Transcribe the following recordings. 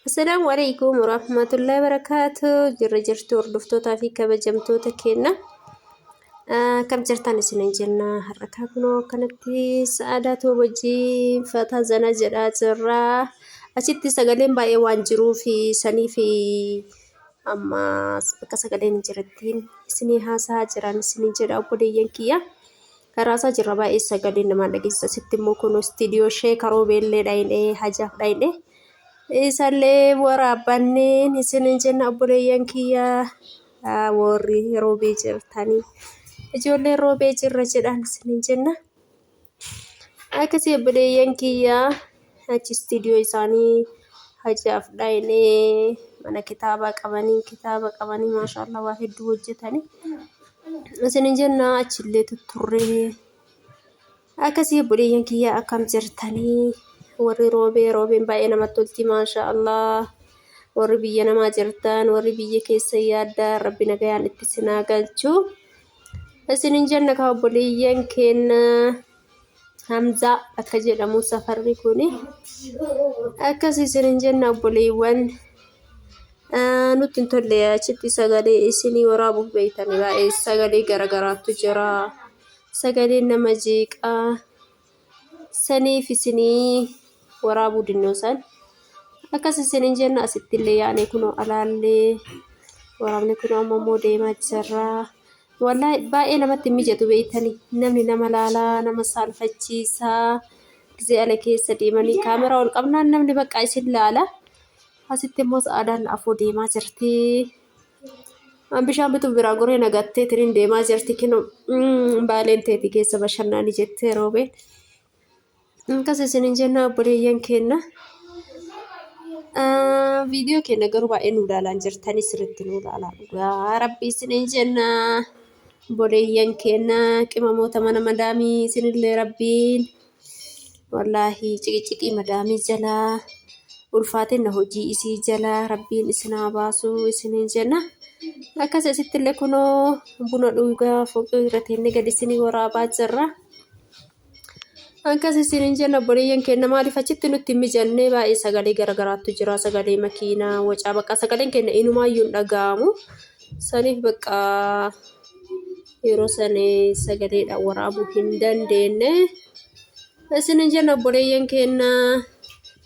Assalaamu alaikum warahmatullahi wabarakaatu. Jirra jirtu hordoftootaa fi kabajamtoota keenya. Akkam jirtan isinin jenna. Har'a kaa kunoo akkanatti sa'aadaa too wajjin fataa zana jedhaa jirra. Achitti sagaleen baay'ee waan jiruuf sanii fi amma bakka sagaleen hin jirrettiin isinii haasaa jiran isinin jedha obboleeyyan kiyya. Karaasaa jirra baay'ee sagaleen namaa dhageessisa. Asitti immoo kunoo istiidiyoo ishee karoobeellee dhayinee hajaaf dhayinee. Isallee waraabanneen isinin jenna obboleeyyan kiyya warri roobee jirtanii ijoolleen roobee jirra jedhaan isinin jenna. Akkasii obboleeyyan kiyya achi istiidiyoo isaanii hajaaf dhayinee mana kitaabaa qabanii kitaaba qabanii maashaallah waa hedduu hojjetanii isinin jenna achillee tutturree. Akkasii obboleeyyan kiyya akkam jirtanii warri roobee roobeen baay'ee namatti tolti maashaa Allah warri biyya namaa jirtan warri biyya keessa yaadda rabbi nagayaan itti sinaa galchu isinin jenna kaa obboleeyyan keenna Hamzaa akka jedhamu safarri kuni akkas isinin jenna obboleewwan nutti hin tolle achitti sagalee isinii waraabuuf beeytanii baay'ee sagalee garagaraatu jira. Sagaleen nama jeeqaa saniif isinii waraabuu dinnoo san akkas isinin jenna asittillee yaanee kunoo alaallee waraabni kunoo amma immoo deemaa jirra. Wallaahi baay'ee namatti hin mijatu beektanii namni nama laalaa nama saalfachiisaa gisee ala keessa deemanii kaameraa ol qabnaan namni bakka isin laala. Asitti immoo sa'aadaan afoo deemaa jirti. An bishaan bituuf biraa goree nagattee tiriin deemaa jirti kino baaleen teeti keessa bashannaani jettee roobeen. Akkas isinin jenna obboleeyyan keenna. Viidiyoo keenya garuu baay'ee nu ilaalaan jirtanii sirriitti nu ilaalaa dhugaa rabbii isinin jenna. Obboleeyyan keenya qimamoota mana madaamii isinillee rabbiin Wallaahi ciqiciqii madaamii jalaa ulfaatinna hojii isii jalaa rabbiin isin haa baasu isiniin jenna. Akkas asittillee kunoo buna dhugaa fooqii irra teennee gadi isinii waraabaa jirra. Akkas isiniin jenna obboleeyyan keenya maaliif achitti nutti hin mijannee baay'ee sagalee garagaraattu jira sagalee makiinaa wacaa bakka sagaleen keenya inumaayyuu hin dhaga'amu. Saniif bakka Yeroo san sagaleedhaan waraabuu hin dandeenne. Isinin jenna obboleeyyan keenna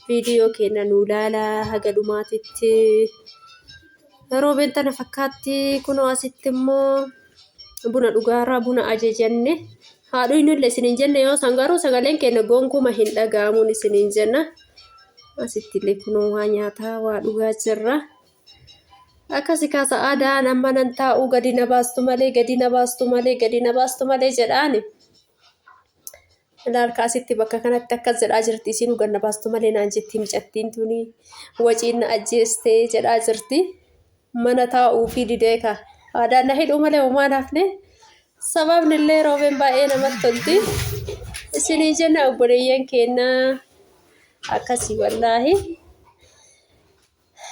viidiyoo keenna nuu laalaa haga dhumaatitti. Roobeen tana fakkaatti kunoo asitti immoo buna dhugaaraa buna ajajanne. Haa dhuynullee isinin jenne yoo san garuu sagaleen keenya gonkuma hin dhaga'amuun isinin jenna. Asitti illee kunoo waa nyaataa waa dhugaa jirra. Akkasi kaa sa'aadaan amma nan taa'uu gadi na baastu malee gadi na baastu malee gadi na baastu malee jedhaani. Ilaal kaasitti bakka kanatti akkas jedhaa jirti isiin gad na baastu malee naan jetti micattiin tuni waciin na ajjeestee jedhaa jirti. Mana taa'uu fi didee kaa aadaan na hidhuu malee homaa hafne. Sababni illee roobeen baay'ee namatti tolti. Isinii jenna obboleeyyan keennaa akkasii wallaahi.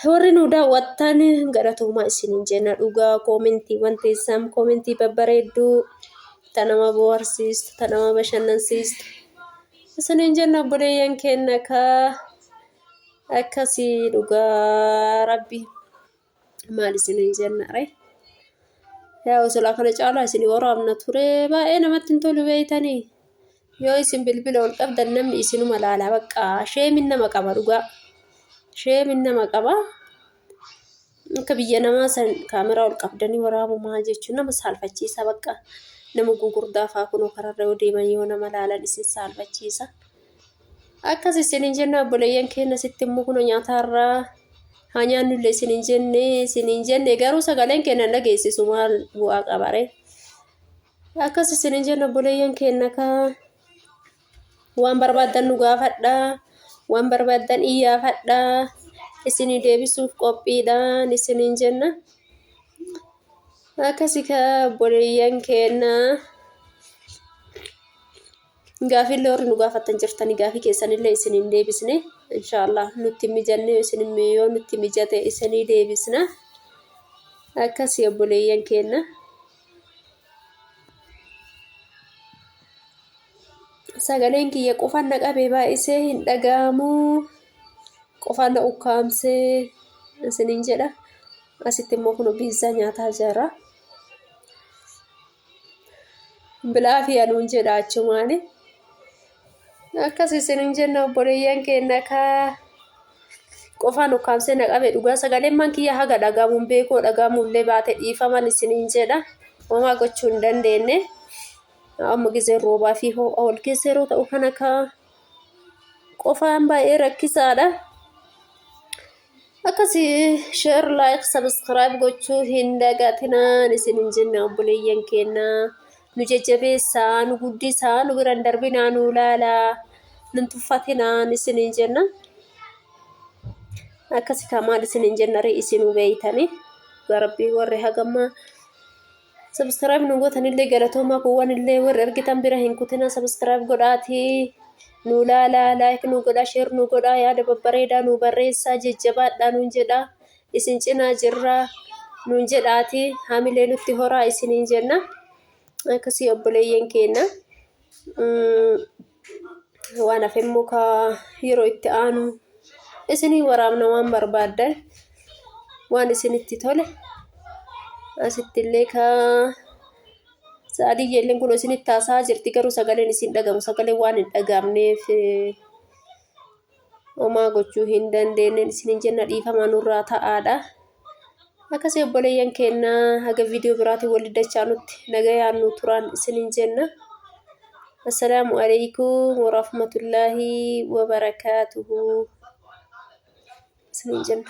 Warri nu daawwattan galatoomaa isiniin jenna dhugaa koomentiiwwan teessan koomentii babbareedduu ta nama bohaarsiistu ta nama bashannansiistu isiniin jenna obboleeyyan keenna kaa akkasii dhugaa rabbi maal isiniin jenna ree yaa osolaa kana caalaa isin waraabna ture baay'ee namatti hin tolu beeytanii Yoo isin bilbila ol qabdan namni isinuma laala bakka sheemin nama qaba dhugaa. Sheemin nama qaba. Akka biyya namaa san kaameraa ol qabdanii waraabuu maal jechuun nama saalfachiisa bakka nama gugurdaa fa'aa kunoo kararra yoo deeman yoo nama laalan isin saalfachiisa. Akkas isin hin jenne obboleeyyan keenya sitti immoo kunoo nyaataarraa haa nyaannullee isin hin jenne isin hin jenne garuu sagaleen keenya hin dhageessisu maal bu'aa qabaree. Akkas isinin jenna obboleeyyan keenna kaa waan barbaaddan nu gaafadha waan barbaaddan iyyaafadha isinii deebisuuf qophiidhaan isinin jenna. Akkasi kaa obboleeyyan keenna gaafiillee warri nu gaafattan jirtanii gaafii keessanillee isin hin deebisne inshaallah nutti mijanne isin yoo nutti mijate isinii deebisna. Akkasi obboleeyyan keenna. Sagaleen kiyya qufan na qabe baay'isee hin dhaga'amu. Qofaan na ukkaamsee isiniin jedha. Asitti immoo kun biizzaa nyaataa jira. Bilaa fi anuun jedha achumaani. Akkas isiniin jenna obboleeyyan keenya kaa qofaan ukkaamsee na qabe dhugaa sagaleen man kiyya haga dhagamuun beekoo dhagamuullee baate dhiifaman isiniin jedha. Homaa gochuu hin dandeenye. Amma gizeen roobaa fi ho'a wal keessa yeroo ta'u kana kaa qofaan baay'ee rakkisaadha. Akkasi share like subscribe gochuu hin dagatinaan isin hin jenna obboleeyyan keenya nu jajjabeessaa nu guddisaa nu bira hin darbinaa nu laalaa nun tuffatinaan isin hin jenna. Akkasi kaa maal isin hin jenna ree isinuu beeytanii dhugaa rabbii warri hagammaa Subscribe nu gootanillee galatoomaa kuuwwan illee warri argitan bira hin kutina subscribe godhaatii nu laalaa like nu godhaa share nu godhaa yaada babbareedaa nu barreessaa jajjabaadhaa nuun jedhaa isin cinaa jirraa nuun jedhaatii hamilee nutti horaa isiniin jenna akkasii obboleeyyan keenya waan hafe immoo kaa yeroo itti aanu isinii waraabna waan barbaaddan waan isinitti tole asitti illee kaa sa'adiyya illee kun isinitti haasaa jirti garuu sagaleen isin dhagamu sagaleen waan hin dhagaamneef homaa gochuu hin dandeenyeen isinin jenna dhiifama nurraa ta'aadha. Akkasii obboleeyyan keenya haga viidiyoo biraatiin walitti dachaanutti nagayaan nu turaan isinin jenna. Assalaamu alaikum warahmatullaahi wabarakaatuhu isinin jenna.